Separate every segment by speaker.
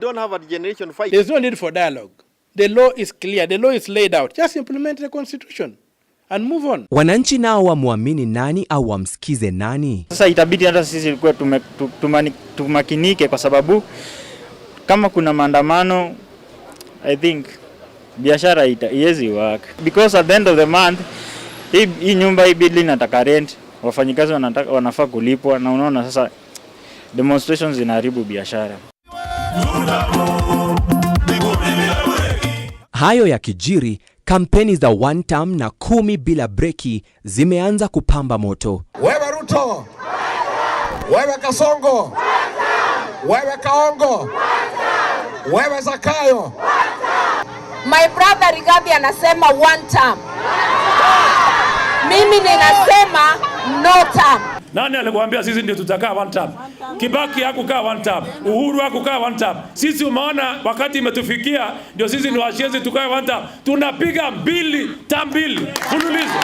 Speaker 1: Don't have a generation fight.
Speaker 2: There's no need for dialogue. The law is clear. The law is laid out. Just implement the constitution and move on.
Speaker 3: Wananchi nao wamwamini nani au wamsikize nani?
Speaker 4: Sasa itabidi hata sisi ilikuwa tumakinike, kwa sababu kama kuna maandamano, I think biashara iwezi work because at the end of the month hii nyumba, hii building inataka rent, wafanyikazi wanafaa kulipwa, na unaona sasa demonstrations zinaharibu biashara.
Speaker 3: Hayo yakijiri, kampeni za one term na 10 bila breki zimeanza kupamba moto.
Speaker 5: Wewe Ruto, wewe Kasongo, wewe Kaongo, wewe Zakayo.
Speaker 6: My brother Rigathi anasema one term. Mimi ninasema no term.
Speaker 7: Nani alikwambia sisi ndio tutakaa one term? Kibaki hakukaa one term, Uhuru hakukaa one term. Sisi umeona wakati imetufikia ndio sisi ni washenzi tukae one term. Tunapiga 2 term 2 mfululizo.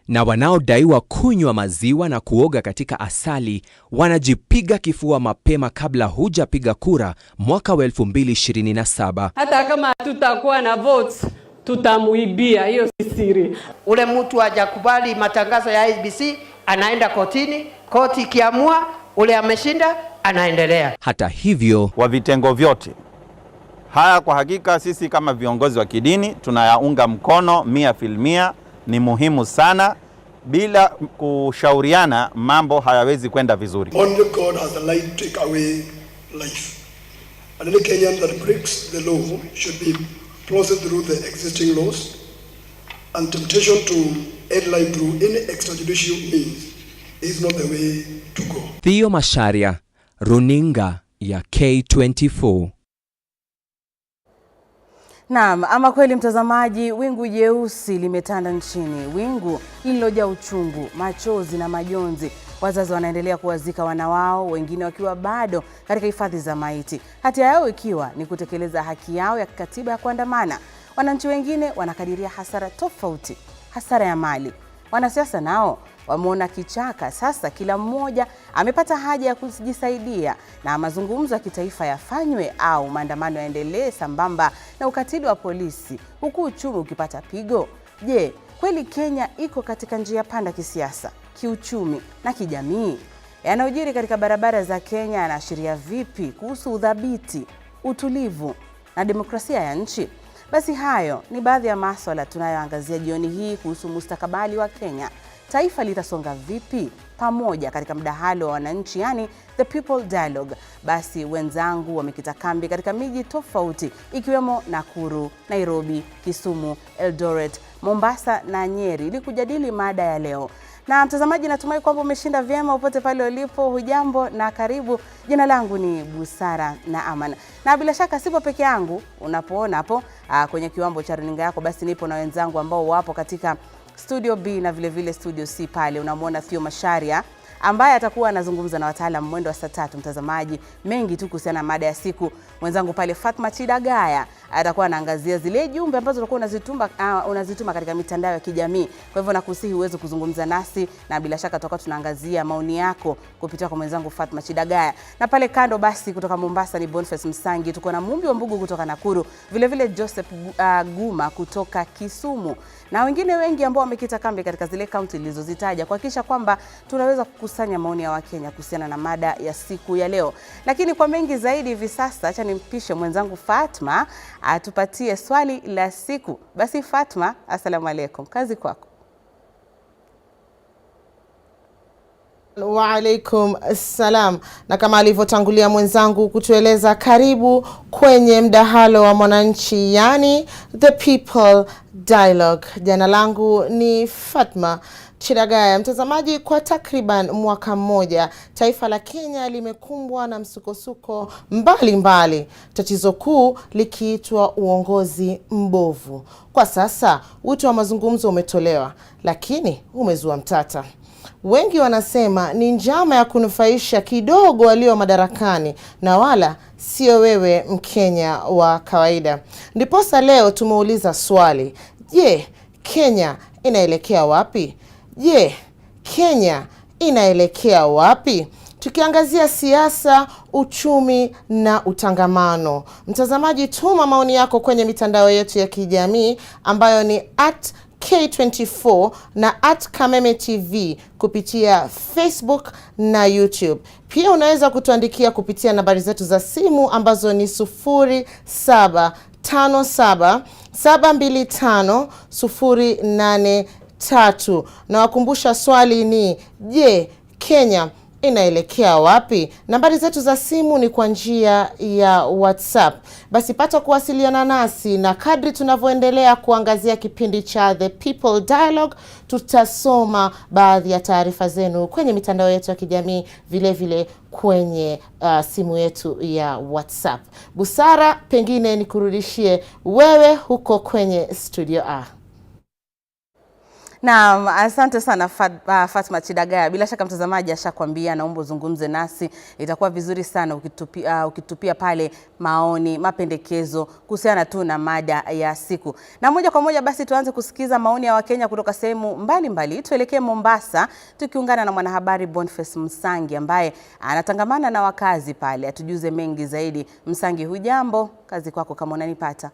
Speaker 3: Na wanaodaiwa kunywa maziwa na kuoga katika asali wanajipiga kifua mapema kabla hujapiga kura mwaka wa 2027.
Speaker 8: Hata kama hatutakuwa na votes tutamuibia, hiyo si siri.
Speaker 9: Ule mtu hajakubali matangazo ya IEBC anaenda kotini, koti ikiamua ule ameshinda anaendelea.
Speaker 3: Hata hivyo,
Speaker 10: wa vitengo vyote haya, kwa hakika sisi kama viongozi wa kidini tunayaunga mkono 100%. Ni muhimu sana, bila kushauriana mambo hayawezi kwenda vizuri.
Speaker 11: Only God has the right to take away life. And any Kenyan that breaks the law should be processed through the existing laws, and temptation to end life through any extrajudicial means is not the way to go.
Speaker 3: Theo Macharia, Runinga ya K24.
Speaker 12: Naam, ama kweli mtazamaji, wingu jeusi limetanda nchini, wingu lililojaa uchungu, machozi na majonzi. Wazazi wanaendelea kuwazika wana wao, wengine wakiwa bado katika hifadhi za maiti, hatia yao ikiwa ni kutekeleza haki yao ya kikatiba ya kuandamana. Wananchi wengine wanakadiria hasara tofauti, hasara ya mali. Wanasiasa nao wameona kichaka sasa, kila mmoja amepata haja ya kujisaidia, na mazungumzo ya kitaifa yafanywe au maandamano yaendelee sambamba na ukatili wa polisi, huku uchumi ukipata pigo. Je, kweli Kenya iko katika njia panda kisiasa, kiuchumi na kijamii? Yanayojiri katika barabara za Kenya yanaashiria vipi kuhusu udhabiti, utulivu na demokrasia ya nchi? Basi hayo ni baadhi ya maswala tunayoangazia jioni hii kuhusu mustakabali wa Kenya. Taifa litasonga vipi pamoja katika mdahalo wa wananchi, yani the People Dialogue? Basi wenzangu wamekita kambi katika miji tofauti ikiwemo Nakuru, Nairobi, Kisumu, Eldoret, Mombasa na Nyeri ili kujadili mada ya leo. Na mtazamaji, natumai kwamba umeshinda vyema popote pale ulipo. Hujambo na karibu. Jina langu ni Busara na Aman, na bila shaka sipo peke yangu. Unapoona hapo kwenye kiwambo cha runinga yako, basi nipo na wenzangu ambao wapo katika studio B na vile vile studio C. Pale unamwona Theo Macharia ambaye atakuwa anazungumza na wataalam mwendo wa saa 3. Mtazamaji, mengi tu kuhusiana na mada ya siku. Mwenzangu pale Fatma Chidagaya atakuwa anaangazia zile jumbe ambazo utakuwa unazituma katika mitandao ya kijamii. Kwa hivyo nakusihi uweze kuzungumza nasi, na bila shaka tutakuwa tunaangazia maoni yako kupitia kwa mwenzangu Fatma Chidagaya. Na pale kando basi kutoka Mombasa ni Boniface Msangi, tuko na Mumbi wa Mbugu kutoka Nakuru, vile vile Joseph Guma kutoka Kisumu, na wengine wengi ambao wamekita kambi katika zile kaunti nilizozitaja kuhakikisha kwamba tunaweza kukusanya maoni ya Wakenya kuhusiana na mada ya siku ya leo. Lakini kwa mengi zaidi hivi sasa, acha nimpishe mwenzangu Fatma atupatie swali la siku. Basi Fatma, asalamu alaikum, kazi kwako.
Speaker 13: Wa alaikum salam. Na kama alivyotangulia mwenzangu kutueleza, karibu kwenye mdahalo wa mwananchi, yani the People Dialogue. Jina langu ni Fatma Chidagaya. Mtazamaji, kwa takriban mwaka mmoja taifa la Kenya limekumbwa na msukosuko mbalimbali, tatizo kuu likiitwa uongozi mbovu. Kwa sasa wito wa mazungumzo umetolewa, lakini umezua mtata. Wengi wanasema ni njama ya kunufaisha kidogo walio madarakani na wala sio wewe Mkenya wa kawaida. Ndiposa leo tumeuliza swali, je, Kenya inaelekea wapi? Je, Kenya inaelekea wapi? tukiangazia siasa, uchumi na utangamano. Mtazamaji, tuma maoni yako kwenye mitandao yetu ya kijamii ambayo ni @K24 na @KamemeTV kupitia Facebook na YouTube. Pia unaweza kutuandikia kupitia nambari zetu za simu ambazo ni 0757 725 083. Nawakumbusha swali ni je, Kenya inaelekea wapi? Nambari zetu za simu ni kwa njia ya WhatsApp. Basi pata kuwasiliana nasi, na kadri tunavyoendelea kuangazia kipindi cha The People Dialogue, tutasoma baadhi ya taarifa zenu kwenye mitandao yetu ya kijamii, vile vile kwenye simu yetu ya WhatsApp. Busara, pengine nikurudishie wewe huko kwenye studio A.
Speaker 12: Naam, asante sana Fatma Chidagaya. Bila shaka mtazamaji ashakwambia, naomba uzungumze nasi. Itakuwa vizuri sana ukitupia pale maoni, mapendekezo kuhusiana tu na mada ya siku. Na moja kwa moja basi tuanze kusikiza maoni ya Wakenya kutoka sehemu mbalimbali. Tuelekee Mombasa tukiungana na mwanahabari Boniface Msangi ambaye anatangamana na wakazi pale, atujuze mengi zaidi. Msangi, hujambo? Kazi kwako kama unanipata.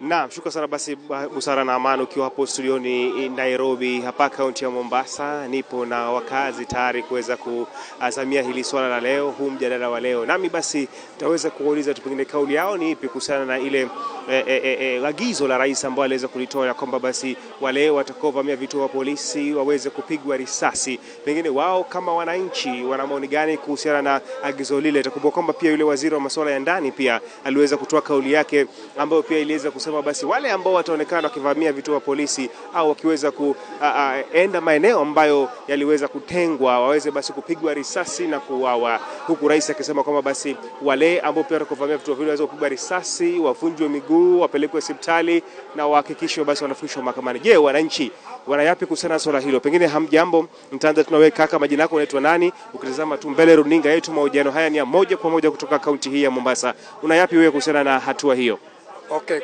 Speaker 1: Naam, shukrani sana basi Busara na Amani, ukiwa hapo studioni Nairobi, hapa kaunti ya Mombasa. Nipo na wakazi tayari kuweza kuazamia hili swala la leo, huu mjadala wa leo. Nami basi tutaweza kuwauliza tu pengine kauli yao ni ipi kuhusiana na ile agizo la rais ambao aliweza kulitoa ya kwamba basi wale watakaovamia vituo vya polisi waweze kupigwa risasi. Pengine wao kama wananchi wana maoni gani kuhusiana na agizo lile? Itakumbuka kwamba pia yule waziri wa masuala ya ndani pia aliweza kutoa kauli yake ambayo pia iliweza kusema basi wale ambao wataonekana wakivamia vituo vya polisi au wakiweza kuenda maeneo ambayo yaliweza kutengwa waweze basi kupigwa risasi na kuuawa, huku rais akisema kwamba basi wale ambao pia watakavamia vituo vile waweze kupigwa risasi, wavunjwe miguu, wapelekwe hospitali na wahakikishwe basi wanafikishwa mahakamani. Je, wananchi wana yapi kuhusiana na swala hilo? Pengine hamjambo, nitaanza tunawe kaka, majina yako unaitwa nani? Ukitazama tu mbele runinga yetu, mahojiano haya ni ya moja kwa moja kutoka kaunti hii ya Mombasa. Una yapi wewe kuhusiana na hatua hiyo?
Speaker 14: Okay,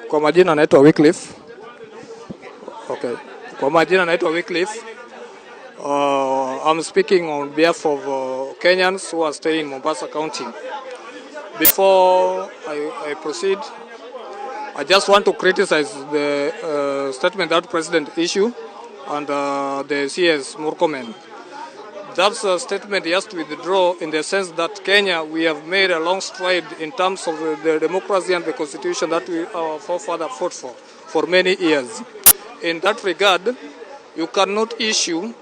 Speaker 14: kwa majina naitwa Wycliffe. Okay. Kwa majina naitwa Wycliffe. I'm speaking on behalf of Kenyans who are staying in Mombasa County. Before I proceed, I just want to criticize the statement that President issued and the CS Murkomen. That's a statement he has to withdraw in the sense that Kenya, we have made a long stride in terms of the democracy and the constitution that our forefathers fought for many years. In that regard, you cannot issue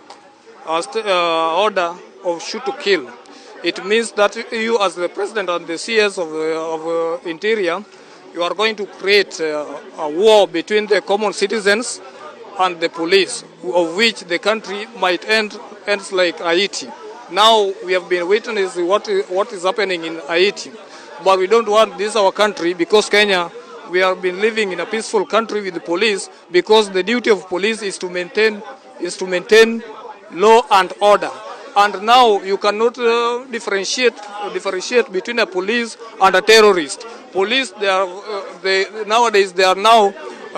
Speaker 14: a order of shoot to kill. It means that you as the president and the CS of Interior, you are going to create a war between the common citizens and the police, of which the country might ends like Haiti. Now we have been witnessing what is happening in Haiti, but we don't want this our country, because Kenya, we have been living in a peaceful country with the police, because the duty of police is to maintain law and order. And now you cannot differentiate between a police and a terrorist. Police, nowadays they are now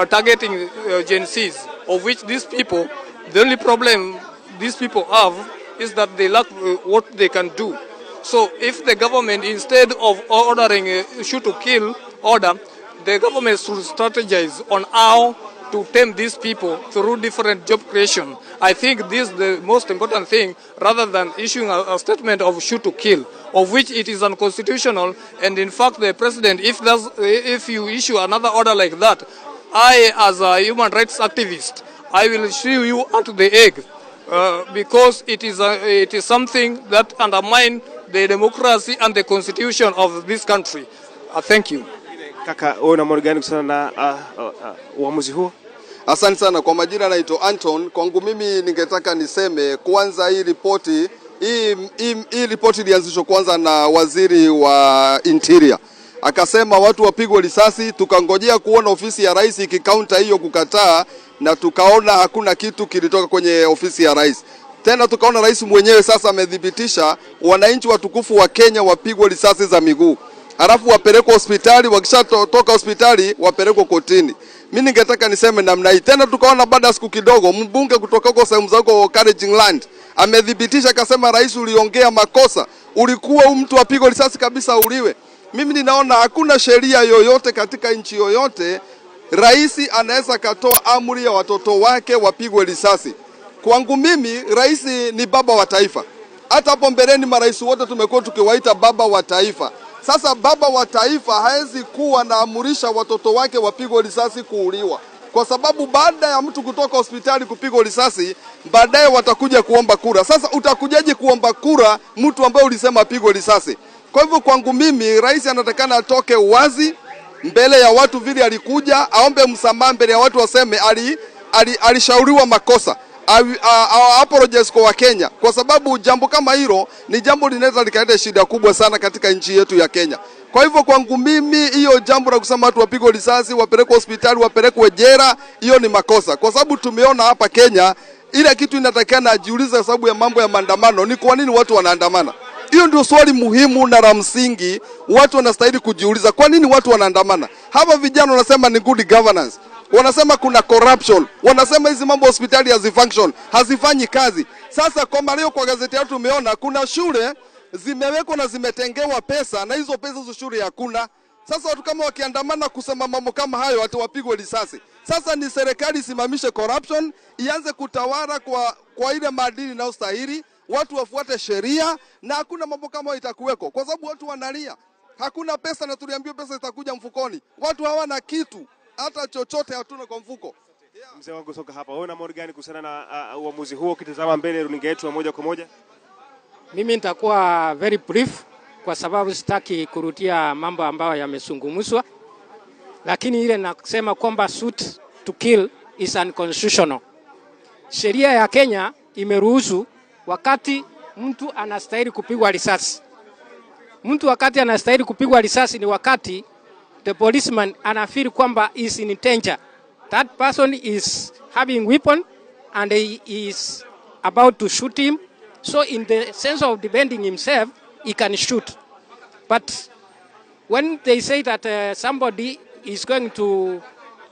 Speaker 14: targeting Gen Zs, of which these people, the only problem these people have is that they lack what they can do. So if the government, instead of ordering a shoot to kill order, the government should strategize on how to tame these people through different job creation. I think this is the most important thing, rather than issuing a statement of shoot to kill, of which it is unconstitutional. And in fact, the president, if you issue another order like that, I, as a human rights activist, I will sue you unto the egg, because it is something that undermines the democracy and the constitution of this country. Thank you.
Speaker 1: Kaka, wewe una maoni gani kuhusiana na uamuzi huo?
Speaker 15: Asante sana. Kwa majina naitwa Anton. Kwangu mimi ningetaka niseme kwanza hii ripoti hii ripoti ilianzishwa kwanza na waziri wa Interior. Akasema watu wapigwe risasi, tukangojea kuona ofisi ya rais ikikaunta hiyo kukataa, na tukaona hakuna kitu kilitoka kwenye ofisi ya rais. Tena tukaona rais mwenyewe sasa amethibitisha wananchi watukufu wa Kenya wapigwe risasi za miguu, halafu wapelekwe hospitali, wakishatoka hospitali wapelekwe kotini. Mi ningetaka niseme namna hii tena. Tukaona baada ya siku kidogo mbunge kutoka huko sehemu za huko Land amethibitisha akasema, rais, uliongea makosa, ulikuwa mtu apigwe risasi kabisa, uliwe. Mimi ninaona hakuna sheria yoyote katika nchi yoyote rais anaweza katoa amri ya watoto wake wapigwe risasi. Kwangu mimi, rais ni baba wa taifa. Hata hapo mbeleni marais wote tumekuwa tukiwaita baba wa taifa. Sasa baba wa taifa hawezi kuwa naamurisha watoto wake wapigwe risasi kuuliwa, kwa sababu baada ya mtu kutoka hospitali kupigwa risasi, baadaye watakuja kuomba kura. Sasa utakujaje kuomba kura mtu ambaye ulisema apigwe risasi? Kwa hivyo kwangu mimi, rais anatakana atoke wazi mbele ya watu vile alikuja, aombe msamaha mbele ya watu, waseme alishauriwa makosa, apologize kwa Wakenya, kwa sababu jambo kama hilo ni jambo linaweza likaleta shida kubwa sana katika nchi yetu ya Kenya. Kwa hivyo kwangu mimi, hiyo jambo la kusema watu wapigwe risasi, wapelekwe hospitali, wapelekwe jela, hiyo ni makosa, kwa sababu tumeona hapa Kenya ile kitu inatakikana ajiulize, sababu ya mambo ya maandamano, ni kwa nini watu wanaandamana? Hiyo ndio swali muhimu na la msingi watu wanastahili kujiuliza, kwa nini watu wanaandamana? Hawa vijana wanasema ni good governance, wanasema kuna corruption, wanasema hizi mambo hospitali hazifunction, hazifanyi kazi. Sasa kwa leo kwa gazeti yetu tumeona kuna shule zimewekwa na zimetengewa pesa na hizo pesa hizo shule hakuna. Sasa watu kama wakiandamana kusema mambo kama hayo, watu wapigwe risasi. Sasa ni serikali isimamishe corruption, ianze kutawala kwa ile maadili inayostahili, watu wafuate sheria na hakuna mambo kama hayo itakuweko, kwa sababu watu wanalia, hakuna pesa, na tuliambiwa pesa itakuja mfukoni. Watu hawana kitu, hata chochote hatuna kwa mfuko.
Speaker 1: Mzee wangu soka hapa, wewe una maoni gani kuhusiana na uamuzi huo ukitazama mbele runinga yetu ya moja kwa moja?
Speaker 16: Mimi nitakuwa very brief kwa sababu sitaki kurudia mambo ambayo yamezungumzwa, lakini ile nasema kwamba shoot to kill is unconstitutional. Sheria ya Kenya imeruhusu wakati mtu anastahili kupigwa risasi. Mtu wakati anastahili kupigwa risasi ni wakati the policeman anafeel kwamba is in danger. That person is having weapon and he is about to shoot him. So in the sense of defending himself, he can shoot. But when they say that somebody is going to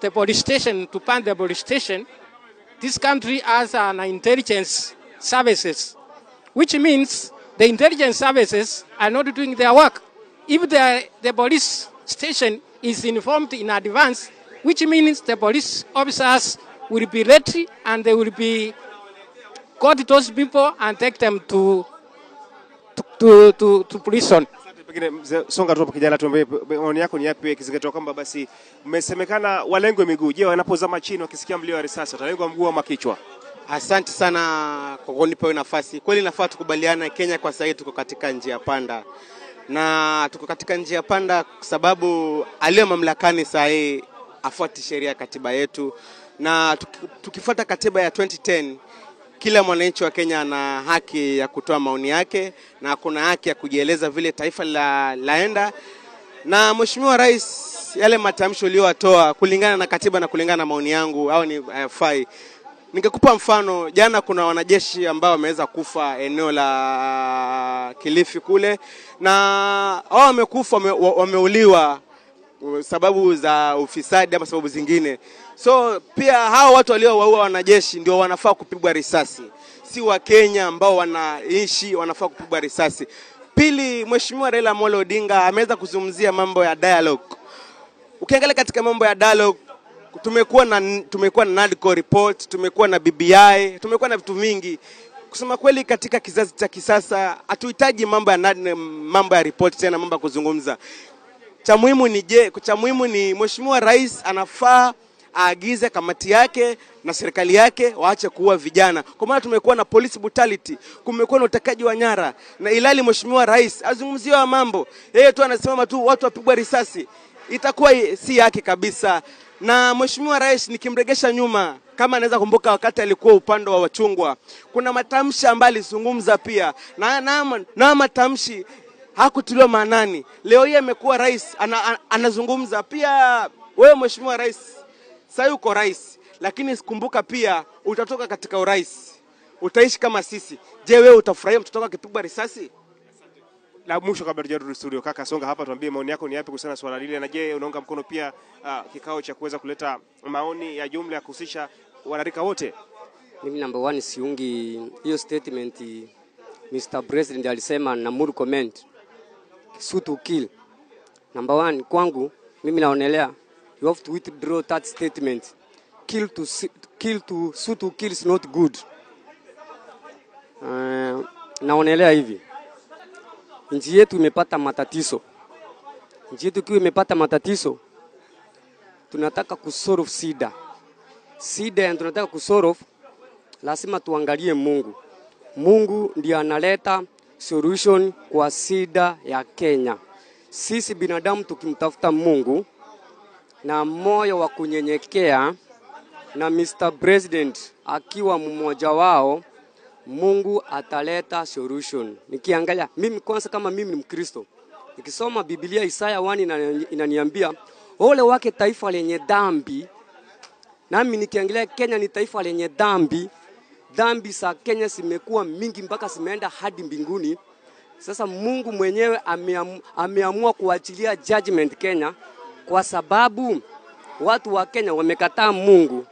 Speaker 16: the police station to burn the police station, this country has an intelligence services, which means the intelligence services are not doing their work. If the police station is informed in advance, which means the police officers will be ready and they will be got those people and take them to prison.
Speaker 1: Pengine mzee, songa tu hapo kijana, tuambie maoni yako ni yapi, ikizingatiwa kwamba basi mmesemekana walengwe miguu. Je, wanapozama chini wakisikia mlio wa risasi watalengwa mguu ama kichwa?
Speaker 17: Asante sana kwa kunipa hiyo nafasi. Kweli nafaa tukubaliana, Kenya kwa sasa tuko katika njia panda, na tuko katika njia panda kwa sababu aliye mamlakani saa hii afuati sheria ya katiba yetu, na tukifuata katiba ya 2010 kila mwananchi wa Kenya ana haki ya kutoa maoni yake na kuna haki ya kujieleza vile taifa laenda. Na Mheshimiwa Rais, yale matamshi uliyotoa kulingana na katiba na kulingana na maoni yangu au ni hayafai. Ningekupa mfano, jana kuna wanajeshi ambao wameweza kufa eneo la Kilifi kule, na hao wamekufa wameuliwa sababu za ufisadi ama sababu zingine. So pia hao watu waliowaua wanajeshi ndio wanafaa kupigwa risasi, si Wakenya ambao wanaishi wanafaa kupigwa risasi. Pili, Mheshimiwa Raila Amolo Odinga ameweza kuzungumzia mambo ya dialogue. Ukiangalia katika mambo ya dialogue tumekuwa na NADCO report, tumekuwa na BBI, tumekuwa na vitu vingi. Kusema kweli, katika kizazi cha kisasa hatuhitaji mambo ya report tena, mambo ya kuzungumza. Cha muhimu ni je, cha muhimu ni Mheshimiwa Rais anafaa aagize kamati yake na serikali yake waache kuua vijana, kwa maana tumekuwa na police brutality, kumekuwa na utekaji wa nyara, na ilali Mheshimiwa Rais azungumzie haya mambo, yeye tu anasimama tu watu wapigwa risasi, itakuwa si yake kabisa. Na Mheshimiwa Rais nikimregesha nyuma, kama anaweza kumbuka wakati alikuwa upande wa wachungwa, kuna matamshi ambayo alizungumza pia na matamshi hakutiliwa maanani. Leo hii amekuwa rais anazungumza pia. Wewe Mheshimiwa Rais, sasa uko rais, lakini kumbuka pia utatoka katika urais, utaishi kama sisi. Je, wewe utafurahia mtoto wako akipigwa risasi?
Speaker 1: La mwisho kabla tujarudi studio, kaka songa hapa, tuambie maoni yako ni yapi kuhusiana na swala lile, na je, unaunga mkono pia kikao cha kuweza kuleta maoni ya jumla ya kuhusisha wanarika wote?
Speaker 18: Mimi number one siungi hiyo statement Mr. President alisema na Murkomen shoot to kill. Number one kwangu mimi naonelea you have to withdraw that statement. Kill to shoot to kill is not good. Naonelea hivi, nchi yetu imepata matatizo. Nchi yetu ikiwa imepata matatizo, tunataka kusolve shida. Shida ya tunataka kusolve, lazima tuangalie Mungu. Mungu ndiye analeta solution kwa shida ya Kenya. Sisi binadamu tukimtafuta Mungu na moyo wa kunyenyekea na Mr. President akiwa mmoja wao, Mungu ataleta solution. Nikiangalia mimi kwanza, kama mimi ni Mkristo, nikisoma Biblia Isaya 1 inaniambia ole wake taifa lenye dhambi. Nami nikiangalia Kenya ni taifa lenye dhambi. Dhambi za Kenya zimekuwa mingi mpaka zimeenda hadi mbinguni. Sasa Mungu mwenyewe ameamua kuachilia judgment Kenya kwa sababu watu wa Kenya wamekataa Mungu.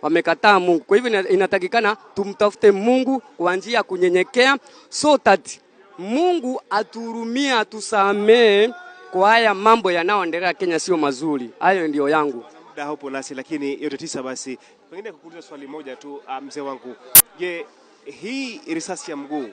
Speaker 18: Wamekataa Mungu. Kwa hivyo inatakikana tumtafute Mungu kwa njia ya kunyenyekea so that Mungu atuhurumie, atusamee kwa haya mambo yanayoendelea Kenya sio mazuri. Hayo ndio yangu.
Speaker 1: Muda haupo nasi, lakini yote tisa basi, pengine kukuuliza swali moja tu, mzee wangu. Je, hii risasi ya mguu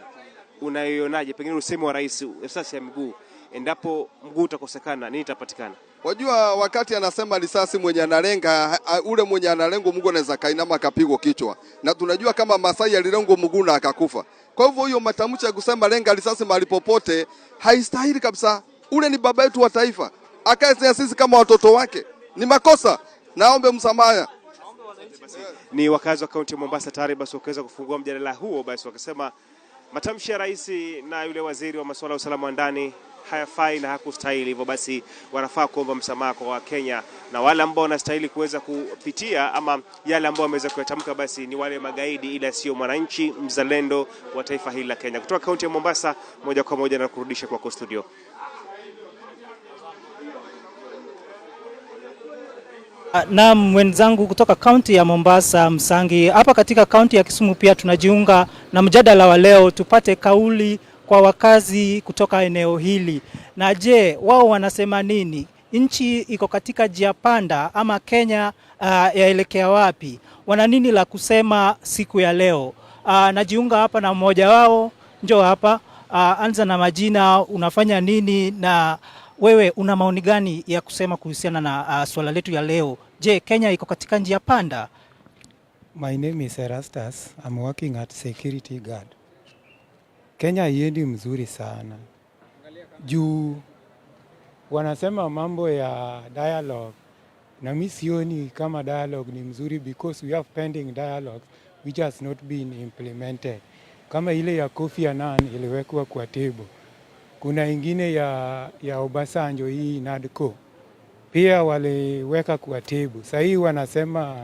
Speaker 1: unaionaje? Pengine usemi wa rais, risasi ya mguu, endapo mguu utakosekana, nini itapatikana?
Speaker 15: Wajua, wakati anasema risasi, mwenye analenga ule mwenye analengwa mguu anaweza kainama akapigwa kichwa, na tunajua kama Masai alilengwa mguu na akakufa. Kwa hivyo hiyo matamshi ya kusema lenga risasi mahali popote haistahili kabisa. Ule ni baba yetu wa taifa, akae sisi kama watoto wake, ni makosa. Naombe msamaha.
Speaker 1: Ni wakazi wa kaunti ya Mombasa tayari basi wakaweza kufungua mjadala huo, basi wakasema matamshi ya rais na yule waziri wa masuala ya usalama wa ndani hayafai na hakustahili, hivyo basi wanafaa kuomba msamaha kwa Wakenya, na wale ambao wanastahili kuweza kupitia ama yale ambao wameweza kuyatamka basi ni wale magaidi, ila sio mwananchi mzalendo wa taifa hili la Kenya. Kutoka kaunti ya Mombasa, moja kwa moja na kurudisha kwako studio.
Speaker 19: Na mwenzangu kutoka kaunti ya Mombasa Msangi, hapa katika kaunti ya Kisumu pia tunajiunga na mjadala wa leo, tupate kauli kwa wakazi kutoka eneo hili. Na je, wao wanasema nini? Nchi iko katika njia panda ama Kenya yaelekea wapi? Wana nini la kusema siku ya leo? Najiunga hapa na mmoja wao, njoo hapa. Anza na majina, unafanya nini na wewe una maoni gani ya kusema kuhusiana na swala letu ya leo? Je, Kenya iko katika njia panda?
Speaker 20: My name is Erastus. I'm working at security guard. Kenya haiendi mzuri sana. Juu wanasema mambo ya dialogue, na mi sioni kama dialogue ni mzuri because we have pending dialogues which has not been implemented. Kama ile ya Kofi Annan iliwekwa kwa table. Kuna ingine ya Obasanjo hii NADCO pia waliweka kwa table. Sasa hii wanasema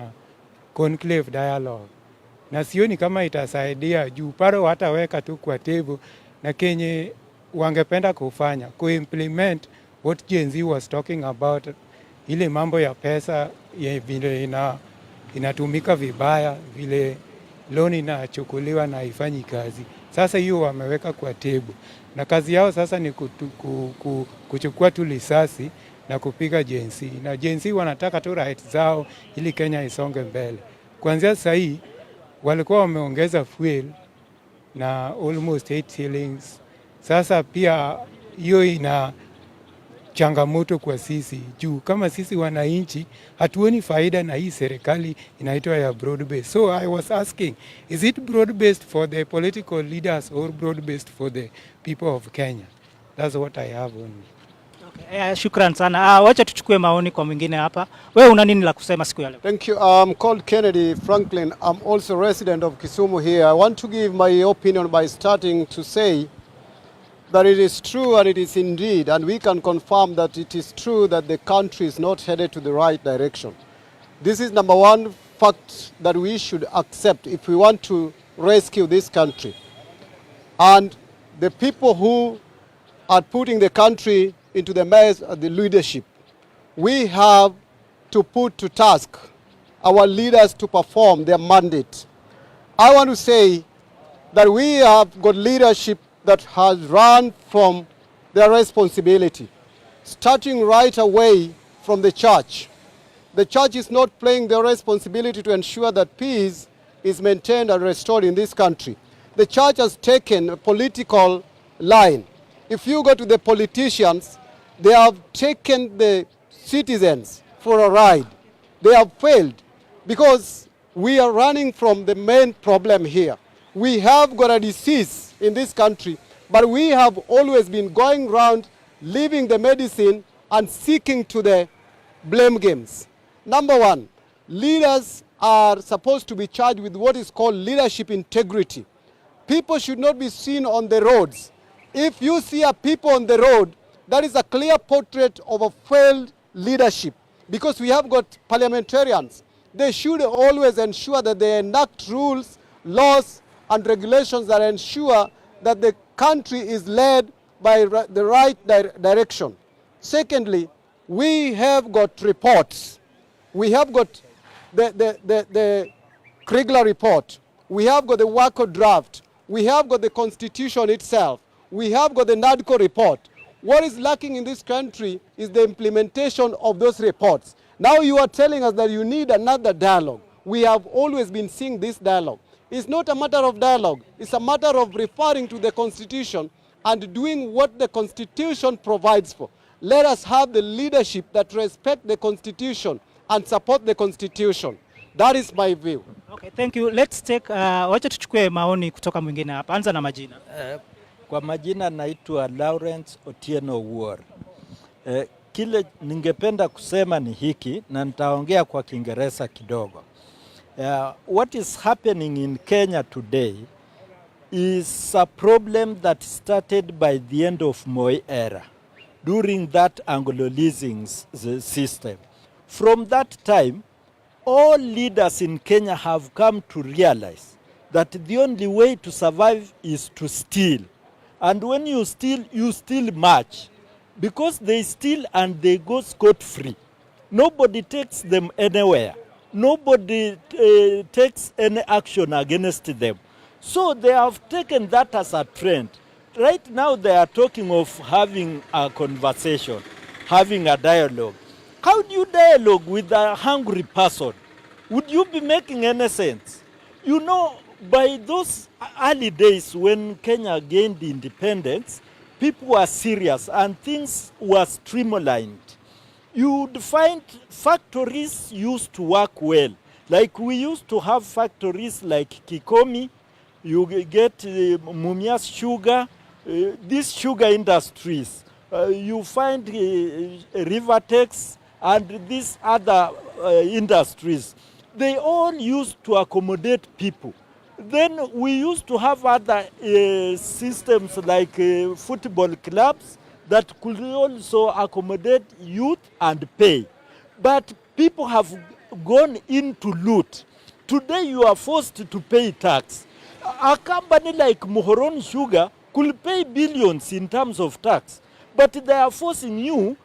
Speaker 20: conclave dialogue, na sioni kama itasaidia juu paro wataweka tu kwa table, na kenye wangependa kufanya kuimplement what Gen Z was talking about, ile mambo ya pesa ya vile inatumika vibaya, vile loan inachukuliwa na haifanyi kazi. Sasa hiyo wameweka kwa table, na kazi yao sasa ni kuchukua tu risasi na kupiga Gen Z, na Gen Z wanataka tu right zao ili Kenya isonge mbele. Kuanzia sasa hii walikuwa wameongeza fuel na almost 8 shillings. Sasa pia hiyo ina changamoto kwa sisi juu kama sisi wananchi hatuoni faida na hii serikali inaitwa ya broad based. So I was asking, is it broad based for the political leaders or broad based for the people of Kenya? That's what I have only.
Speaker 19: Okay, shukran sana. Wacha tuchukue maoni kwa mwingine hapa. Wewe una nini la kusema siku ya leo?
Speaker 21: Thank you. I'm called Kennedy Franklin. I'm also a resident of Kisumu here. I want to give my opinion by starting to say that it is true, and it is indeed, and we can confirm that it is true that the country is not headed to the right direction. This is number one fact that we should accept if we want to rescue this country. And the people who at putting the country into the mess of the leadership. We have to put to task our leaders to perform their mandate. I want to say that we have got leadership that has run from their responsibility, starting right away from the church. The church is not playing their responsibility to ensure that peace is maintained and restored in this country. The church has taken a political line. If you go to the politicians, they have taken the citizens for a ride. They have failed because we are running from the main problem here. We have got a disease in this country, but we have always been going round leaving the medicine and seeking to the blame games. Number one, leaders are supposed to be charged with what is called leadership integrity. People should not be seen on the roads. If you see a people on the road, that is a clear portrait of a failed leadership, because we have got parliamentarians. They should always ensure that they enact rules, laws, and regulations that ensure that the country is led by the right direction. Secondly, we have got reports. We have got the Kriegler report. We have got the Wako draft. We have got the constitution itself. We have got the NADCO report. What is lacking in this country is the implementation of those reports. Now you are telling us that you need another dialogue. We have always been seeing this dialogue. It's not a matter of dialogue. It's a matter of referring to the constitution and doing what the constitution provides for. Let us have the leadership that respect the constitution and support the constitution. That is my view.
Speaker 19: Okay, thank you. Let's take wacha tuchukue maoni kutoka mwingine hapa. Anza na majina.
Speaker 2: Kwa majina naitwa Lawrence Otieno Wuor. Kile ningependa kusema ni hiki na nitaongea kwa Kiingereza kidogo. What is happening in Kenya today is a problem that started by the end of Moi era during that Anglo leasing system. From that time, all leaders in Kenya have come to realize that the only way to survive is to steal. And when you steal much. Because they steal and they go scot-free. Nobody takes them anywhere. Nobody takes any action against them. So they have taken that as a trend. Right now they are talking of having a conversation, having a dialogue. How do you dialogue with a hungry person? Would you be making any sense? You know, by those early days when Kenya gained independence, people were serious and things were streamlined. You would find factories used to work well. Like we used to have factories like Kikomi, you get Mumias Sugar, these sugar industries. You find Rivertex and these other industries. They all used to accommodate people. Then we used to have other systems like football clubs that could also accommodate youth and pay. But people have gone into loot. Today you are forced to pay tax. A company like Muhoroni Sugar could pay billions in terms of tax, but they are forcing you,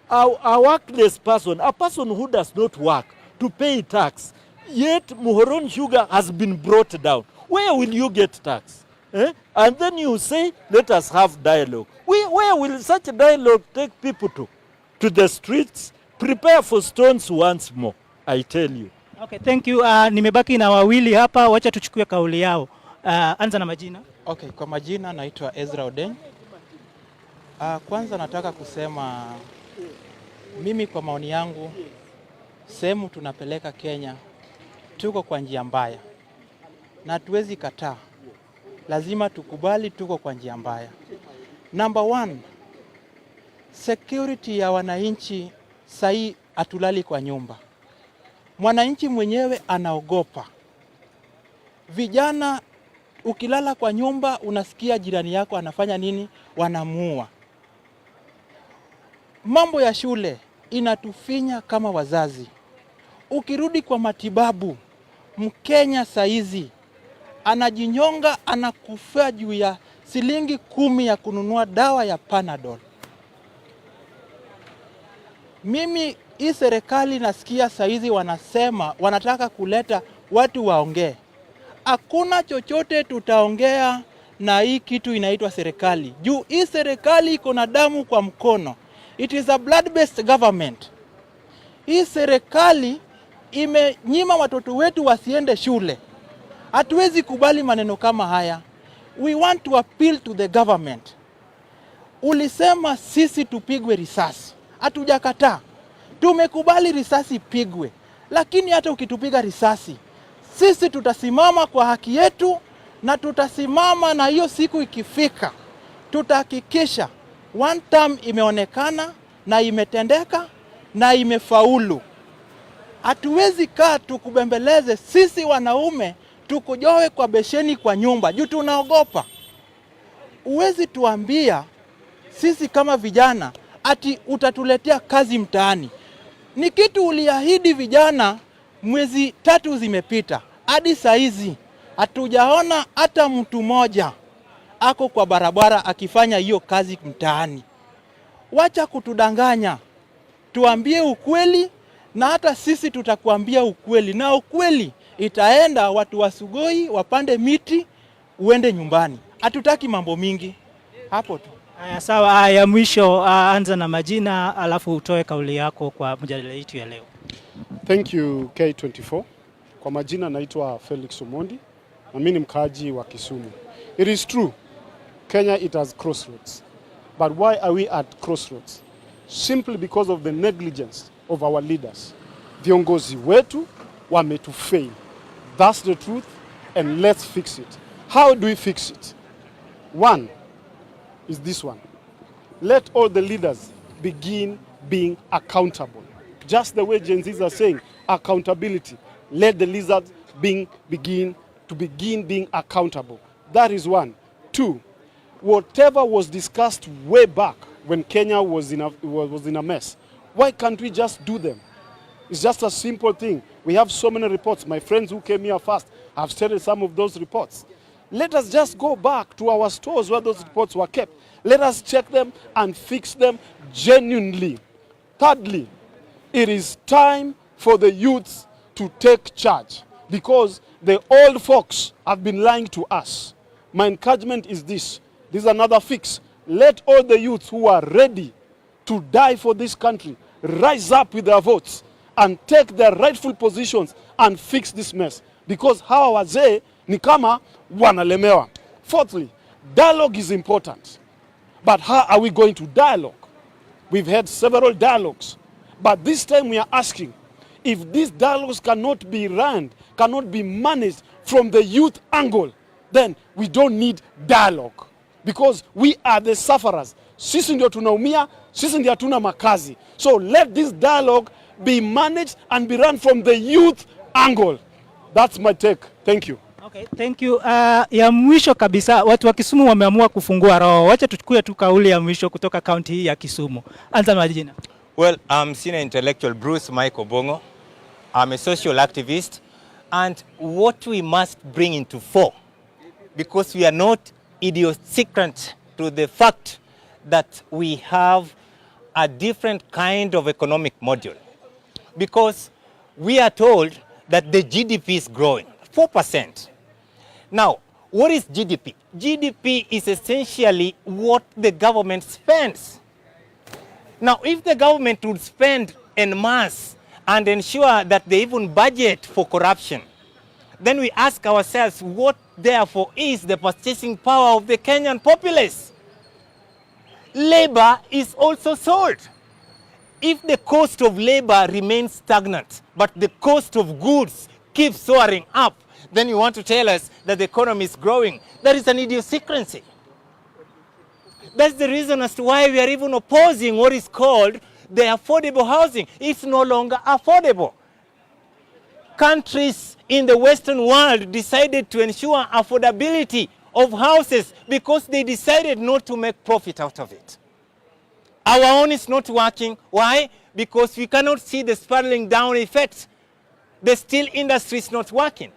Speaker 2: a workless person, a person who does not work, to pay tax. Yet Muhoroni Sugar has been brought down. Where will you get tax? Eh? And then you say, let us have dialogue. Where will such a dialogue take people to? To the streets? Prepare for stones once more, I tell you.
Speaker 19: Okay, thank you. Nimebaki na wawili hapa, wacha tuchukue kauli yao. Anza na majina.
Speaker 22: Okay, kwa majina naitwa Ezra Odeny. Kwanza nataka kusema mimi kwa maoni yangu, sehemu tunapeleka Kenya tuko kwa njia mbaya na hatuwezi kataa, lazima tukubali tuko kwa njia mbaya. Number one, security ya wananchi sahi hatulali kwa nyumba, mwananchi mwenyewe anaogopa. Vijana, ukilala kwa nyumba unasikia jirani yako anafanya nini, wanamuua. Mambo ya shule inatufinya kama wazazi. Ukirudi kwa matibabu, Mkenya saizi anajinyonga, anakufia juu ya Shilingi 10 ya kununua dawa ya Panadol. Mimi hii serikali nasikia saizi wanasema wanataka kuleta watu waongee. Hakuna chochote tutaongea na hii kitu inaitwa serikali. Juu hii serikali iko na damu kwa mkono. It is a blood based government. Hii serikali imenyima watoto wetu wasiende shule. Hatuwezi kubali maneno kama haya. We want to appeal to the government. Ulisema sisi tupigwe risasi, hatujakataa. Tumekubali risasi ipigwe, lakini hata ukitupiga risasi, sisi tutasimama kwa haki yetu na tutasimama, na hiyo siku ikifika, tutahakikisha one term imeonekana na imetendeka na imefaulu. Hatuwezi kaa tukubembeleze sisi wanaume tukojoe kwa besheni kwa nyumba juu tunaogopa. Huwezi tuambia sisi kama vijana ati utatuletea kazi mtaani. Ni kitu uliahidi vijana mwezi 3 zimepita, hadi saa hizi hatujaona hata mtu mmoja ako kwa barabara akifanya hiyo kazi mtaani. Wacha kutudanganya, tuambie ukweli, na hata sisi tutakuambia ukweli, na ukweli itaenda watu wa Sugoi wapande miti uende nyumbani. Hatutaki mambo mingi hapo tu.
Speaker 19: Haya, sawa. Haya, mwisho, anza na majina alafu utoe kauli yako kwa mjadala yetu ya leo.
Speaker 4: Thank you, K24. Kwa majina naitwa Felix Omondi na mimi ni mkaaji wa Kisumu. It is true, Kenya, it has crossroads. But why are we at crossroads? Simply because of the negligence of our leaders. Viongozi wetu wametufail. That's the truth and let's fix it. How do we fix it? One is this one. Let all the leaders begin being accountable. Just the way Gen Zs are saying, accountability. Let the leaders begin being accountable. That is one. Two, whatever was discussed way back when Kenya was in a mess, why can't we just do them? It's just a simple thing. We have so many reports. My friends who came here first have studied some of those reports. Let us just go back to our stores where those reports were kept. Let us check them and fix them genuinely. Thirdly, it is time for the youths to take charge because the old folks have been lying to us. My encouragement is this. This is another fix. Let all the youths who are ready to die for this country rise up with their votes and take their rightful positions and fix this mess because hawa wazee ni kama wanalemewa. Fourthly, dialogue is important. But how are we going to dialogue? We've had several dialogues. But this time we are asking if these dialogues cannot be run, cannot be managed from the youth angle, then we don't need dialogue because we are the sufferers. Sisi ndio tunaumia, sisi ndio hatuna makazi. So let this dialogue be managed and be run from the youth angle. That's my take. Thank you.
Speaker 19: Okay, thank you. Ya mwisho kabisa, watu wa Kisumu wameamua kufungua roho. Wacha tuchukue tu kauli ya mwisho kutoka kaunti hii ya Kisumu. Anza majina.
Speaker 5: Well, I'm senior intellectual Bruce Michael Bongo. I'm a social activist. And what we must bring into fore, because we are not idiosyncratic to the fact that we have a different kind of economic model. Because we are told that the GDP is growing 4%. Now, what is GDP? GDP is essentially what the government spends. Now, if the government would spend en masse and ensure that they even budget for corruption, then we ask ourselves, what therefore is the purchasing power of the Kenyan populace? Labor is also sold. If the cost of labor remains stagnant, but the cost of goods keeps soaring up, then you want to tell us that the economy is growing. That is an idiosyncrasy. That's the reason as to why we are even opposing what is called the affordable housing. It's no longer affordable. Countries in the Western world decided to ensure affordability of houses because they decided not to make profit out of it. Our own is not working. Why? Because we cannot see the spiraling down effect. The steel industry is not working.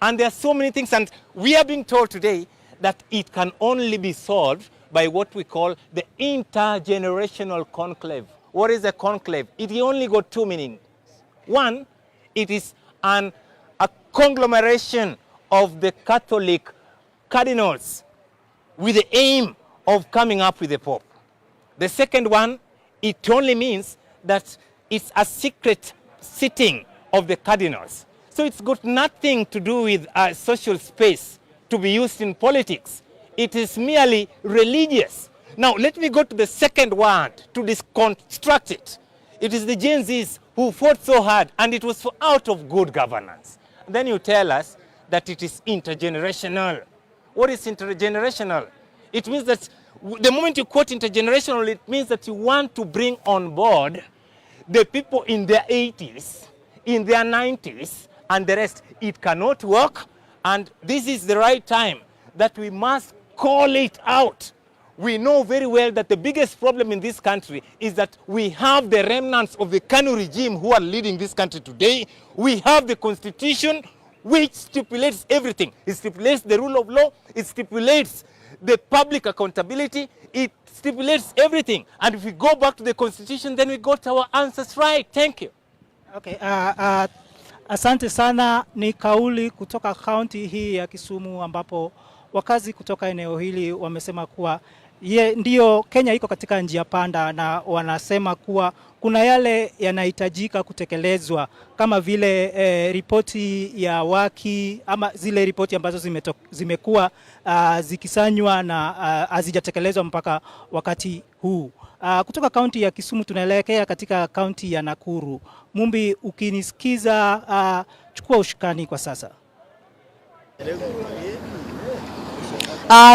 Speaker 5: And there are so many things. And we are being told today that it can only be solved by what we call the intergenerational conclave. What is a conclave? It only got two meanings. One, it is a conglomeration of the Catholic cardinals with the aim of coming up with a pope. The second one, it only means that it's a secret sitting of the cardinals. So it's got nothing to do with a social space to be used in politics. It is merely religious. Now, let me go to the second word to deconstruct it. It is the Gen Zs who fought so hard, and it was for out of good governance. Then you tell us that it is intergenerational. What is intergenerational? It means that the moment you quote intergenerational, it means that you want to bring on board the people in their 80s, in their 90s, and the rest. It cannot work, and this is the right time that we must call it out. We know very well that the biggest problem in this country is that we have the remnants of the KANU regime who are leading this country today. We have the constitution which stipulates everything. It stipulates the rule of law. It stipulates the public accountability. It stipulates everything. And if we go back to the constitution, then we got our answers right. Thank you.
Speaker 19: Okay, asante sana. Ni kauli kutoka kaunti hii ya Kisumu ambapo wakazi kutoka eneo hili wamesema kuwa ye, ndiyo Kenya iko katika njia panda, na wanasema kuwa kuna yale yanahitajika kutekelezwa kama vile ripoti ya Waki ama zile ripoti ambazo zimekuwa zikisanywa na hazijatekelezwa mpaka wakati huu. Kutoka kaunti ya Kisumu tunaelekea katika kaunti ya Nakuru. Mumbi, ukinisikiza, chukua ushukani kwa sasa.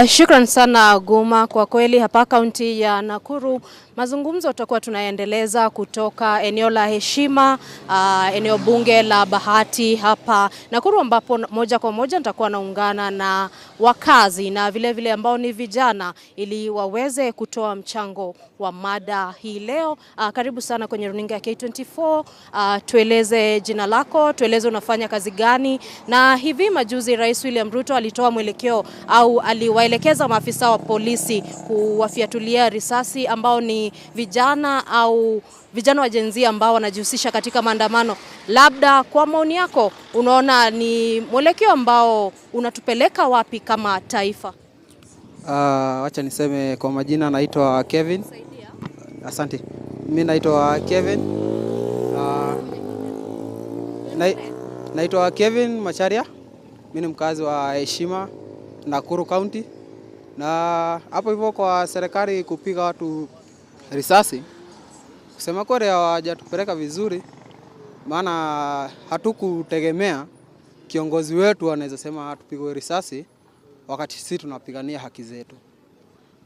Speaker 6: Shukran sana Guma. Kwa kweli hapa kaunti ya Nakuru mazungumzo tutakuwa tunaendeleza kutoka eneo la Heshima, eneo bunge la Bahati hapa Nakuru, ambapo moja kwa moja nitakuwa naungana na wakazi na vile vile ambao ni vijana ili waweze kutoa mchango wa mada hii leo. Karibu sana kwenye runinga ya K24. Tueleze jina lako, tueleze unafanya kazi gani, na hivi majuzi Rais William Ruto alitoa mwelekeo au aliwaelekeza maafisa wa polisi kuwafiatulia risasi ambao ni vijana au vijana wa Gen Z ambao wanajihusisha katika maandamano. Labda kwa maoni yako unaona ni mwelekeo ambao unatupeleka wapi kama taifa?
Speaker 7: Wacha niseme kwa majina naitwa Kevin. Asante. Mimi naitwa Kevin. Naitwa Kevin Macharia. Mimi ni mkazi wa Heshima, Nakuru County. Na hapo hivyo kwa serikali kupiga watu risasi, kusema kweli hawajatupeleka vizuri, maana hatukutegemea kiongozi wetu anaweza sema tupigwe risasi wakati sisi tunapigania haki zetu.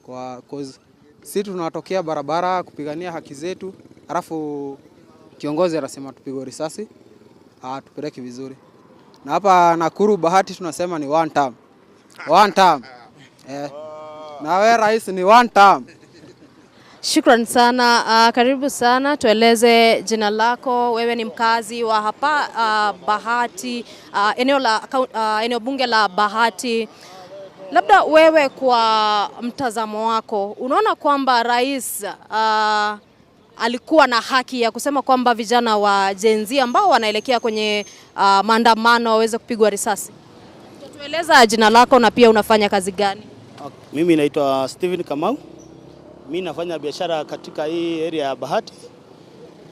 Speaker 7: Kwa cause sisi tunatokea barabara kupigania haki zetu, alafu kiongozi anasema tupigwe risasi, hatupeleki vizuri. Na hapa Nakuru Bahati tunasema ni one term. One term. Na we rais ni one term.
Speaker 6: Shukran sana. Karibu sana, tueleze jina lako. Wewe ni mkazi wa hapa Bahati, eneo bunge la Bahati. Labda wewe kwa mtazamo wako unaona kwamba rais alikuwa na haki ya kusema kwamba vijana wa Gen Z ambao wanaelekea kwenye maandamano waweze kupigwa risasi? Tueleza jina lako na pia unafanya kazi gani?
Speaker 23: Okay. Mimi naitwa Steven Kamau. Mimi nafanya biashara katika hii area ya Bahati,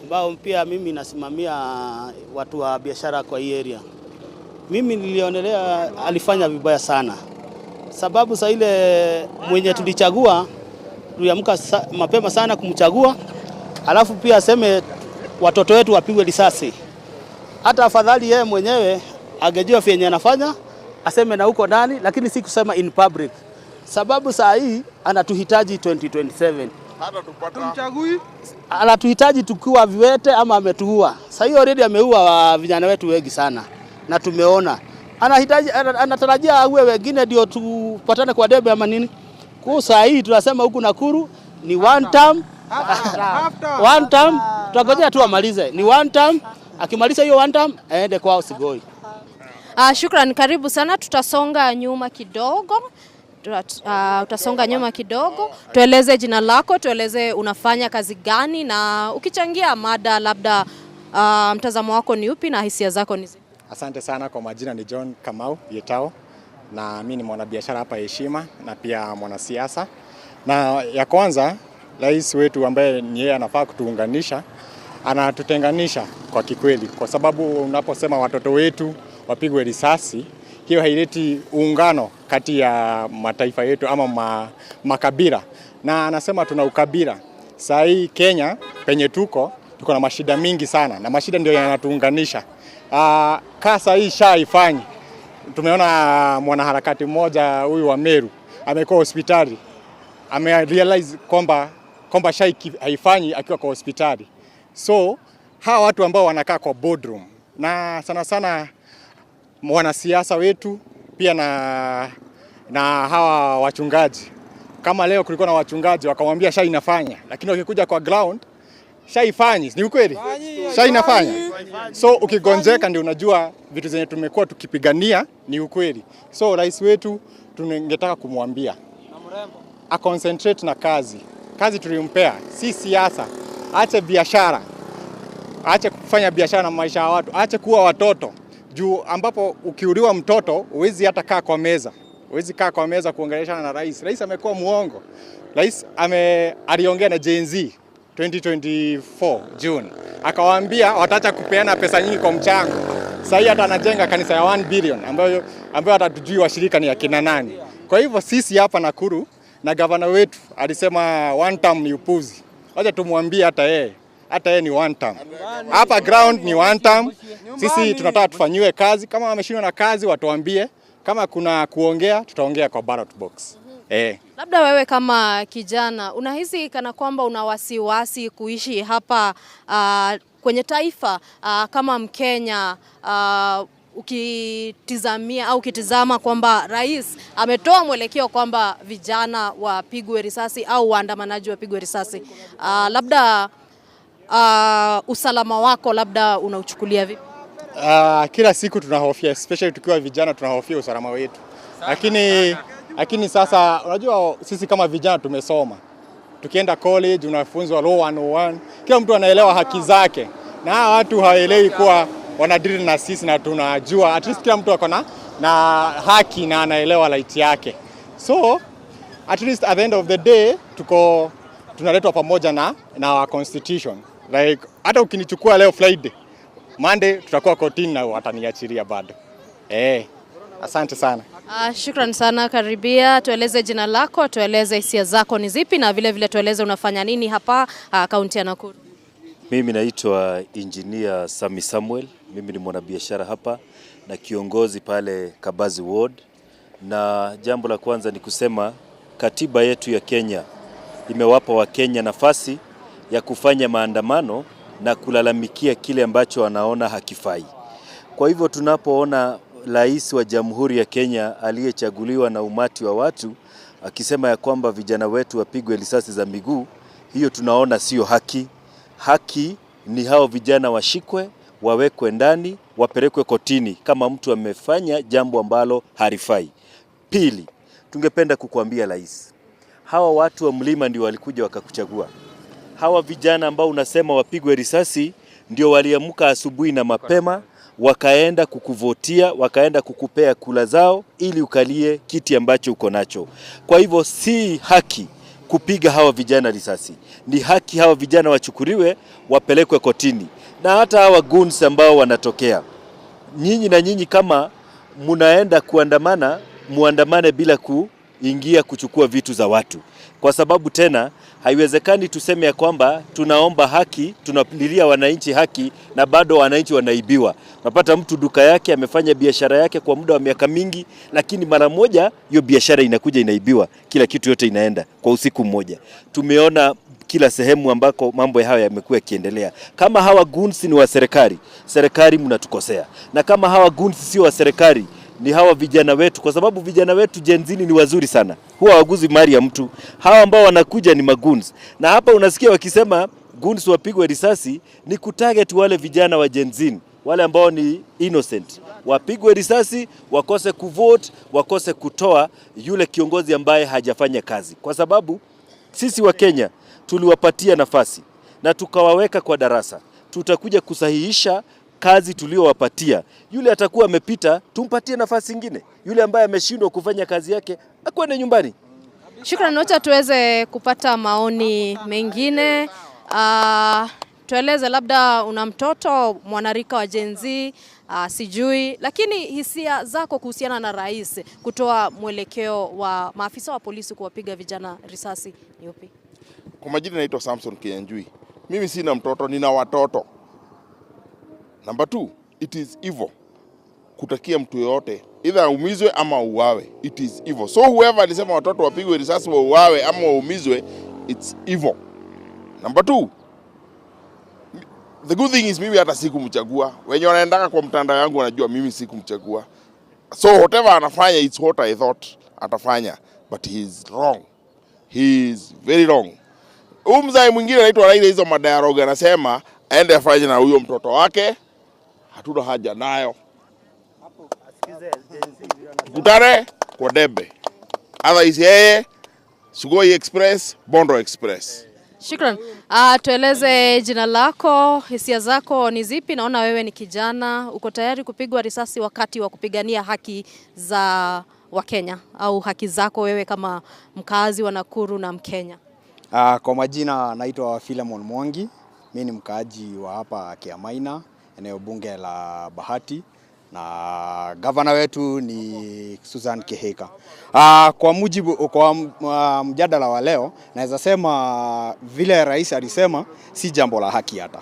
Speaker 23: ambao pia mimi nasimamia watu wa biashara kwa hii area. Mimi nilionelea alifanya vibaya sana, sababu saa ile mwenye tulichagua tuliamka mapema sana kumchagua, alafu pia aseme watoto wetu wapigwe risasi. Hata afadhali yeye mwenyewe angejua vyenye anafanya, aseme na huko ndani, lakini si kusema in public, sababu saa hii anatuhitaji 2027.
Speaker 7: Tumchagui?
Speaker 23: Anatuhitaji tukiwa viwete ama ametuua. Saa hii already ameua vijana wetu wengi sana na tumeona. Anahitaji, anatarajia aue wengine ndio tupatane kwa debe ama nini? Kwa saa hii tunasema huku Nakuru ni one term. One term, tutangojea tu amalize. Ni one term, akimaliza hiyo one term aende kwao Sigoi.
Speaker 6: Shukran, karibu sana. Tutasonga nyuma kidogo Utasonga nyuma kidogo, tueleze jina lako, tueleze unafanya kazi gani, na ukichangia mada labda mtazamo wako ni upi na hisia zako ni zipi?
Speaker 8: Asante sana kwa majina ni John Kamau Yetao, na mimi ni mwanabiashara hapa Heshima na pia mwanasiasa. Na ya kwanza, rais wetu ambaye ni yeye anafaa kutuunganisha, anatutenganisha kwa kikweli, kwa sababu unaposema watoto wetu wapigwe risasi, hiyo haileti uungano kati ya mataifa yetu ama makabila, na anasema tuna ukabila. Saa hii Kenya penye tuko na mashida mingi sana, na mashida ndio yanatuunganisha. Kasa hii SHA haifanyi. Tumeona mwanaharakati mmoja huyu wa Meru amekuwa hospitali, amerealize kwamba SHA haifanyi akiwa kwa hospitali. So hawa watu ambao wanakaa kwa boardroom na sana sana wanasiasa wetu pia na hawa wachungaji. Kama leo kulikuwa na wachungaji wakamwambia SHA inafanya, lakini wakikuja kwa ground SHA haifanyi. Ni ukweli? SHA inafanya. So ukigonjeka ndio unajua vitu zenye tumekuwa tukipigania ni ukweli. So rais wetu tungetaka kumwambia a concentrate na kazi. Kazi tulimpea, si siasa. Aache biashara. Aache kufanya biashara na maisha ya watu. Aache kuwa watoto. Juu ambapo ukiuliwa mtoto huwezi hata kaa kwa meza. Huwezi kaa kwa meza kuongeleshana na rais. Rais amekuwa muongo. Rais aliongea na Gen Z 2024 June. Akawaambia wataacha kupeana pesa nyingi kwa mchango. Sasa hata anajenga kanisa ya 1 billion ambayo hata hatujui washirika ni akina nani. Kwa hivyo sisi hapa Nakuru na gavana wetu alisema one term ni upuzi. Wacha tumwambie hata yeye ni one term. Hapa ground ni one term. Sisi tunataka tufanyiwe kazi. Kama wameshindwa na kazi watuambie. Kama kuna kuongea tutaongea kwa ballot box.
Speaker 6: Labda wewe kama kijana unahisi kana kwamba una wasiwasi kuishi hapa kwenye taifa kama Mkenya, ukitizamia au ukitizama kwamba rais ametoa mwelekeo kwamba vijana wapigwe risasi au waandamanaji wapigwe risasi, labda usalama wako labda unauchukulia vipi?
Speaker 8: Kila siku tunahofia, especially tukiwa vijana tunahofia usalama wetu. Lakini sasa unajua sisi kama vijana tumesoma. Tukienda college unafunzwa law 101, kila mtu anaelewa haki zake. Na hawa watu hawaelewi kuwa wanadeal na sisi, na tunajua at least kila mtu ako na haki na anaelewa right yake. So at least at the end of the day tuko tunaletwa pamoja na our constitution. Like hata ukinichukua leo Friday, Monday tutakuwa kotini na wataniachilia bado. Asante sana.
Speaker 6: Shukran sana. Karibia, tueleze jina lako, tueleze hisia zako ni zipi, na vile vile tueleze unafanya nini hapa kaunti ya Nakuru.
Speaker 9: Mimi naitwa Engineer Sami Samuel. Mimi ni mwanabiashara hapa na kiongozi pale Kabazi Ward. Na jambo la kwanza ni kusema katiba yetu ya Kenya imewapa Wakenya nafasi ya kufanya maandamano na kulalamikia kile ambacho wanaona hakifai. Kwa hivyo tunapoona rais wa Jamhuri ya Kenya aliyechaguliwa na umati wa watu akisema ya kwamba vijana wetu wapigwe risasi za miguu, hiyo tunaona sio haki. Haki ni hao vijana washikwe, wawekwe ndani, wapelekwe kotini kama mtu amefanya jambo ambalo halifai. Pili, tungependa kukuambia rais, hawa watu wa mlima ndio walikuja wakakuchagua. Hawa vijana ambao unasema wapigwe risasi ndio waliamka asubuhi na mapema wakaenda kukuvotia, wakaenda kukupea kula zao ili ukalie kiti ambacho uko nacho. Kwa hivyo si haki kupiga hawa vijana risasi. Ni haki hawa vijana wachukuliwe, wapelekwe kotini. Na hata hawa goons ambao wanatokea, nyinyi na nyinyi kama munaenda kuandamana, muandamane bila kuingia kuchukua vitu za watu. Kwa sababu tena haiwezekani tuseme ya kwamba tunaomba haki, tunalilia wananchi haki na bado wananchi wanaibiwa. Unapata mtu duka yake amefanya biashara yake kwa muda wa miaka mingi, lakini mara moja hiyo biashara inakuja inaibiwa, kila kitu yote inaenda kwa usiku mmoja. Tumeona kila sehemu ambako mambo hayo yamekuwa yakiendelea. Kama hawa goons ni wa serikali, serikali mnatukosea. Na kama hawa goons sio wa serikali, ni hawa vijana wetu, kwa sababu vijana wetu Gen Z ni wazuri sana, huwa hawaguzi mali ya mtu. Hawa ambao wanakuja ni magoons, na hapa unasikia wakisema goons wapigwe risasi, ni kutarget wale vijana wa Gen Z, wale ambao ni innocent. Wapigwe risasi, wakose kuvote, wakose kutoa yule kiongozi ambaye hajafanya kazi, kwa sababu sisi Wakenya tuliwapatia nafasi na tukawaweka kwa darasa. Tutakuja kusahihisha kazi tuliowapatia. Yule atakuwa amepita, tumpatie nafasi ingine. Yule ambaye ameshindwa kufanya kazi yake akwende nyumbani.
Speaker 6: Shukran, wacha tuweze kupata maoni mengine. Tueleze labda una mtoto mwanarika wa Gen Z, sijui, lakini hisia zako kuhusiana na rais kutoa mwelekeo wa maafisa wa polisi kuwapiga vijana risasi ni upi?
Speaker 3: Kwa majina naitwa Samson Kinyanjui. Mimi sina mtoto, nina watoto. Number two, it is evil kutakia mtu yoyote either aumizwe ama auawe. It is evil. So whoever alisema watoto wapigwe risasi wauawe ama waumizwe, it's evil. Number two, the good thing is mimi hata sikumchagua. Wenye wanaendaka kwa mtandao yangu wanajua mimi sikumchagua. So whatever anafanya, it's what I thought atafanya, but he is wrong. He is very wrong. Huyu mzee mwingine anaitwa Raila, hizo madialogue anasema aende afanye na huyo mtoto wake, hatuna haja nayo. Tukutane kwa debe, otherwise yeye Sugoi Express, Bondo Express.
Speaker 6: Shukran. Tueleze jina lako, hisia zako ni zipi? Naona wewe ni kijana, uko tayari kupigwa risasi wakati wa kupigania haki za Wakenya au haki zako wewe kama mkazi wa Nakuru na Mkenya?
Speaker 10: Kwa majina naitwa Philemon Mwangi. Mi ni mkaaji wa hapa Kiamaina, eneo bunge la Bahati, na gavana wetu ni Susan Kihika. Kwa mujibu kwa mjadala wa leo, naweza sema vile rais alisema si jambo la haki hata.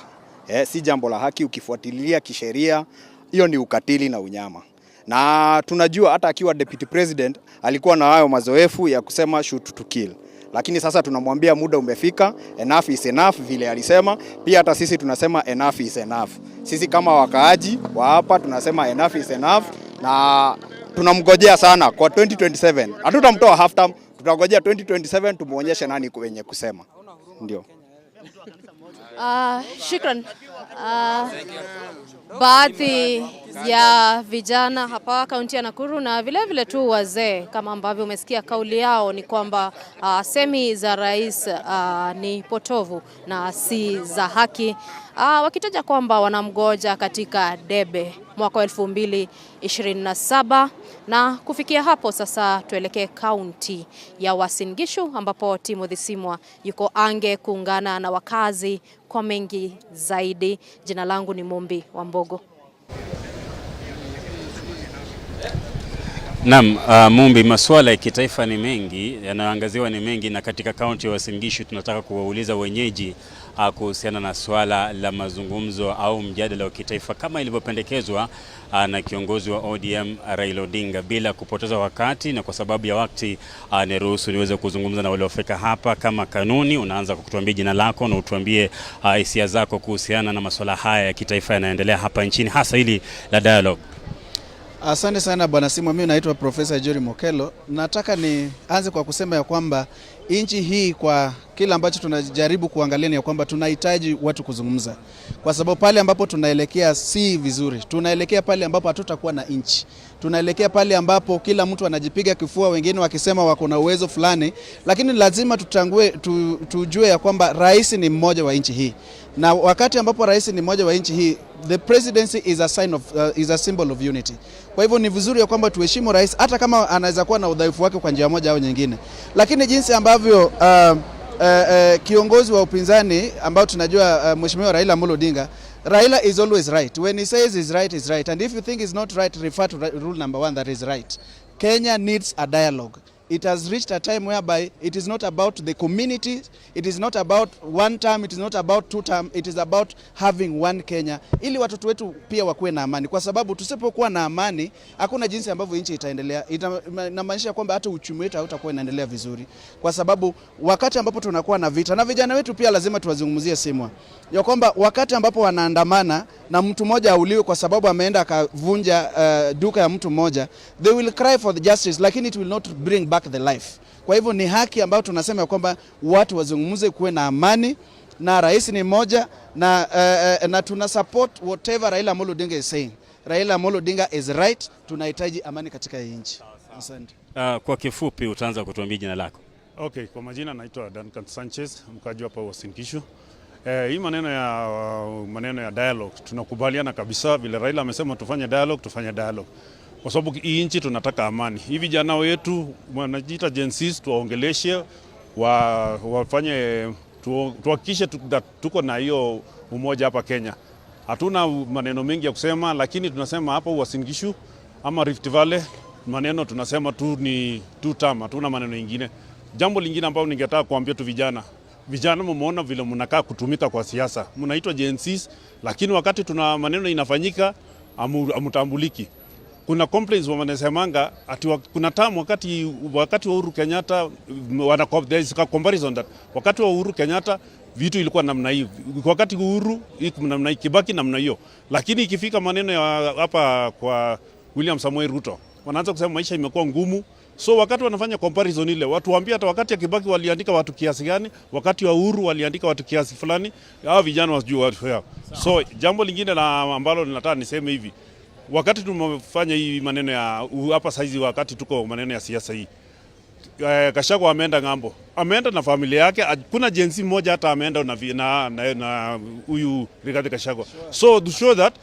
Speaker 10: Si jambo la haki ukifuatilia kisheria, hiyo ni ukatili na unyama. Na tunajua hata akiwa deputy president alikuwa na hayo mazoefu ya kusema shoot to kill, lakini sasa tunamwambia muda umefika, enough is enough, vile alisema. Pia hata sisi tunasema enough is enough. Sisi kama wakaaji wa hapa tunasema enough is enough, na tunamgojea sana kwa 2027. Hatutamtoa half term, tutangojea 2027 tumuonyeshe nani kwenye kusema. Ndio.
Speaker 6: Shukran. Baadhi ya vijana hapa kaunti ya Nakuru na vile vile tu wazee, kama ambavyo umesikia kauli yao ni kwamba semi za rais ni potovu na si za haki, wakitaja kwamba wanamgoja katika debe mwaka wa 2027. Na kufikia hapo sasa tuelekee kaunti ya Uasin Gishu ambapo Timothy Simwa yuko ange kuungana na wakazi kwa mengi zaidi. Jina langu ni Mumbi wa Mbogo.
Speaker 11: Naam, Mumbi, masuala ya kitaifa ni mengi, yanayoangaziwa ni mengi, na katika kaunti ya Uasin Gishu tunataka kuwauliza wenyeji kuhusiana na swala la mazungumzo au mjadala wa kitaifa kama ilivyopendekezwa na kiongozi wa ODM Raila Odinga. Bila kupoteza wakati na kwa sababu ya wakati, niruhusu niweze kuzungumza na waliofika hapa. Kama kanuni, unaanza kwa kutuambia jina lako na utuambie hisia zako kuhusiana na masuala haya ya kitaifa yanayoendelea hapa nchini, hasa hili la dialogue.
Speaker 24: Asante sana Bwana Simo, mimi naitwa Profesa Jerry Mokelo. Nataka nianze kwa kusema ya kwamba nchi hii, kwa kila ambacho tunajaribu kuangalia, ni ya kwamba tunahitaji watu kuzungumza, kwa sababu pale ambapo tunaelekea si vizuri. Tunaelekea pale ambapo hatutakuwa na nchi, tunaelekea pale ambapo kila mtu anajipiga kifua, wengine wakisema wako na uwezo fulani, lakini lazima tutangue, tujue ya kwamba rais ni mmoja wa nchi hii, na wakati ambapo rais ni mmoja wa nchi hii, the presidency is a symbol of unity. Kwa hivyo ni vizuri ya kwamba tuheshimu rais hata kama anaweza kuwa na udhaifu wake kwa njia moja au nyingine, lakini jinsi ambavyo kiongozi wa upinzani ambao tunajua, Mheshimiwa Raila Amolo Odinga, Raila is always right. When he says he's right, he's right. And if you think he's not right, refer to rule number one, that is right. Kenya needs a dialogue. It has reached a time whereby it is not about the community, it is not about one term, it is not about two term, it is about having one Kenya, ili watoto wetu pia wakuwe na amani, kwa sababu tusipokuwa na amani hakuna jinsi ambavyo nchi itaendelea. Inamaanisha kwamba hata uchumi wetu hautakuwa inaendelea vizuri, kwa sababu wakati ambapo tunakuwa na vita na vijana wetu pia lazima tuwazungumzie, Simwa, ya kwamba wakati ambapo wanaandamana na mtu mmoja auliwe kwa sababu ameenda akavunja duka ya mtu mmoja, they will cry for the justice, lakini it will not bring back the life. Kwa hivyo ni haki ambayo tunasema ya kwamba watu wazungumze, kuwe na amani na rais ni mmoja na tuna support whatever Raila Amolo Odinga is saying. Raila Amolo Odinga is right. Tunahitaji amani katika hii nchi. Asante.
Speaker 11: Kwa kifupi utaanza kutuambia jina lako.
Speaker 12: Okay, kwa majina naitwa Duncan Sanchez, mkaji hapa Uasin Gishu. Hii maneno ya dialogue tunakubaliana kabisa, vile Raila amesema tufanye dialogue, tufanye dialogue kwa sababu hii nchi tunataka amani. Hivi vijana wetu wanajiita Gen Zs tuwaongeleshe wafanye tuhakikishe tuko na hiyo umoja hapa Kenya. Hatuna maneno mengi ya kusema, lakini tunasema hapa Uasin Gishu ama Rift Valley maneno tunasema tu ni two term, hatuna maneno ingine. Jambo lingine ambalo ningetaka kuambia tu vijana, vijana mmeona vile mnakaa kutumika kwa siasa, mnaitwa Gen Zs, lakini wakati tuna maneno inafanyika hamutambuliki. Kuna complaints wanasemanga ati kuna time wakati wa Uhuru Kenyatta there is a comparison that wakati wa Uhuru Kenyatta vitu ilikuwa namna hii, wakati Uhuru iko namna hii, Kibaki namna hiyo, lakini ikifika maneno ya hapa kwa William Samoei Ruto wanaanza kusema maisha imekuwa ngumu. So wakati wanafanya comparison ile, watu waambie hata wakati ya Kibaki waliandika watu kiasi gani, wakati wa Uhuru waliandika watu kiasi fulani, hao vijana wasijue watu yao. So jambo lingine la ambalo ninataka niseme hivi, wakati tumefanya hii maneno ya hapa saizi, wakati tuko maneno ya siasa hii, Gachagua ameenda ng'ambo, ameenda na familia yake. Kuna Gen Z mmoja hata ameenda na huyu Rigathi Gachagua. So to show that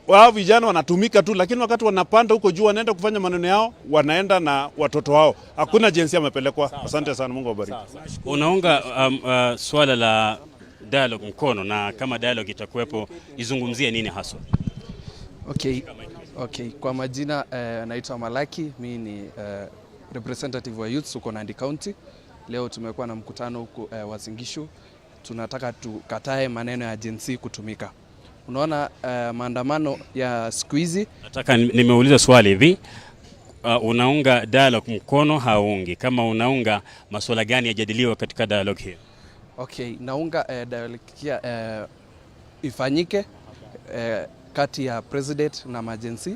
Speaker 12: wao vijana wanatumika tu, lakini wakati wanapanda huko juu wanaenda kufanya maneno yao, wanaenda na watoto wao. Hakuna Gen Z amepelekwa. Asante sana, Mungu awabariki.
Speaker 11: Unaunga swala la dialogue mkono, na kama dialogue itakuwepo izungumzie nini haswa?
Speaker 13: Okay. Kwa majina naitwa Malaki, mi ni representative wa youths huko Nandi County. Leo tumekuwa na mkutano huko Uasin Gishu. Tunataka tukatae maneno ya Gen Z kutumika. Unaona maandamano ya siku hizi.
Speaker 11: Nataka nimeuliza swali hivi, unaunga dialogue mkono hauungi? Kama unaunga, masuala gani yajadiliwa katika dialogue hiyo?
Speaker 13: Okay, naunga dialogue ifanyike kati ya president na ma-Gen Z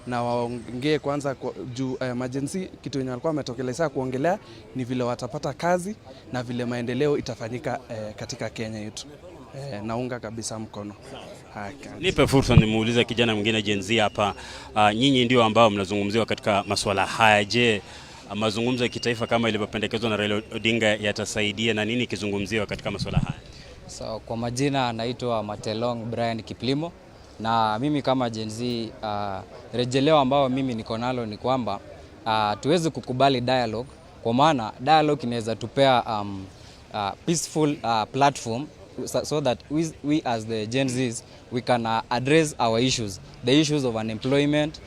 Speaker 13: na waongee kwanza juu ma-Gen Z kitu yenye walikuwa wametokelezea kuongelea ni vile watapata kazi na vile maendeleo itafanyika katika Kenya yetu. Naunga kabisa mkono. Haya.
Speaker 11: Nipe fursa nimuulize kijana mwingine Gen Z hapa. Nyinyi ndio ambao mnazungumziwa katika masuala haya. Je, mazungumzo ya kitaifa kama ilivyopendekezwa na Raila Odinga yatasaidia na nini kizungumziwa katika masuala haya?
Speaker 14: So, kwa majina anaitwa Matelong Brian Kiplimo na mimi kama Gen Z, rejeleo ambao mimi niko nalo ni kwamba tuwezi kukubali dialogue kwa maana dialogue inaweza tupea peaceful platform so that we as the Gen Zs, we can address our issues, the issues of unemployment,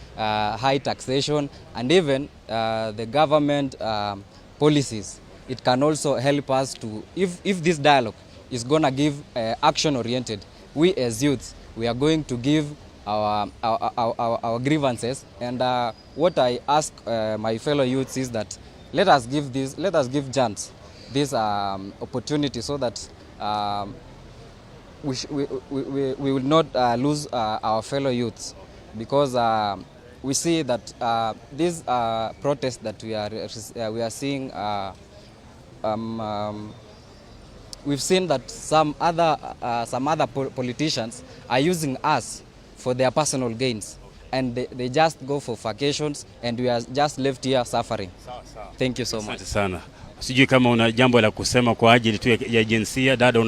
Speaker 14: high taxation and even the government policies. It can also help us to, if this dialogue is gonna give action oriented, we as youths, we are going to give our grievances. And what I ask my fellow youths is that let us give chance this opportunity so that we will not lose our fellow youths, because we see that this protest that we are seeing, we've seen that some other politicians are using us for their personal gains and they just go for vacations and we are just left here suffering. Thank you so much.
Speaker 11: Asante sana. Sijui kama una jambo la kusema kwa ajili tu ya jinsia. Dada,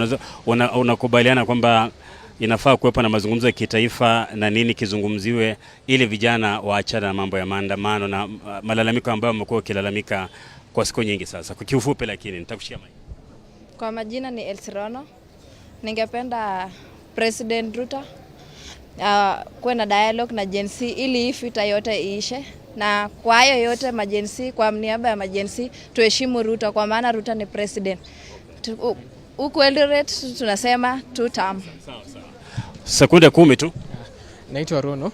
Speaker 11: unakubaliana kwamba inafaa kuwepo na mazungumzo ya kitaifa na nini kizungumziwe ili vijana waachane na mambo ya maandamano na malalamiko ambayo wamekuwa wakilalamika kwa siku nyingi sasa? Kwa kiufupi, lakini nitakushia mic.
Speaker 16: Kwa majina ni Elsirono. Ningependa President Ruto kuwe na dialogue na Gen Z ili hii vita yote iishe, na kwa hayo yote ma-Gen Z, kwa niaba ya ma-Gen Z tuheshimu Ruto kwa maana Ruto ni president. Huku Eldoret tunasema two term.
Speaker 11: Sekunde 10 tu.
Speaker 25: Naitwa Rono.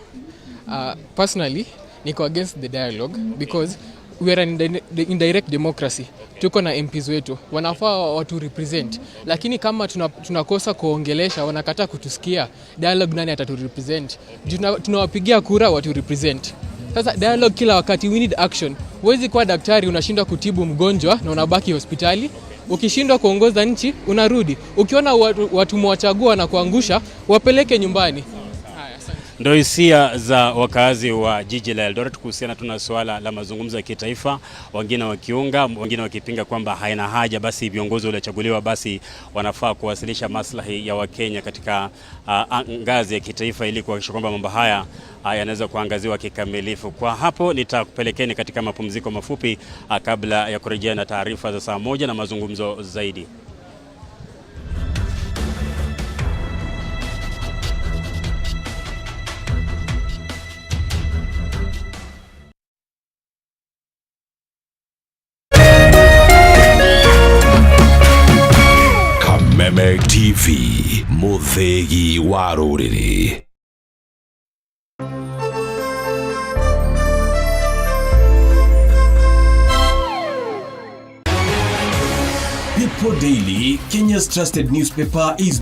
Speaker 25: Personally niko against the dialogue because we are in indirect democracy. Tuko na MPs wetu wanafaa watu represent, lakini kama tunakosa kuongelesha, wanakataa kutusikia, dialogue nani atatu represent? Juu tunawapigia kura watu represent. Sasa dialogue kila wakati, we need action. Huwezi kuwa daktari unashindwa kutibu mgonjwa na unabaki hospitali. Ukishindwa kuongoza nchi unarudi. Ukiona watu mwachagua na kuangusha, wapeleke nyumbani. Haya, asante.
Speaker 11: Ndio hisia za wakazi wa jiji la Eldoret kuhusiana tu na suala la mazungumzo ya kitaifa, wengine wakiunga, wengine wakipinga kwamba haina haja, basi viongozi waliochaguliwa basi wanafaa kuwasilisha maslahi ya Wakenya katika ngazi ya kitaifa ili kuhakikisha kwamba mambo haya yanaweza kuangaziwa kikamilifu. Kwa hapo nitakupelekeni katika mapumziko mafupi kabla ya kurejea na taarifa za saa 1 na mazungumzo zaidi.
Speaker 1: Kameme TV, muthegi wa rũrĩrĩ.
Speaker 15: People Daily, Kenya's trusted newspaper, is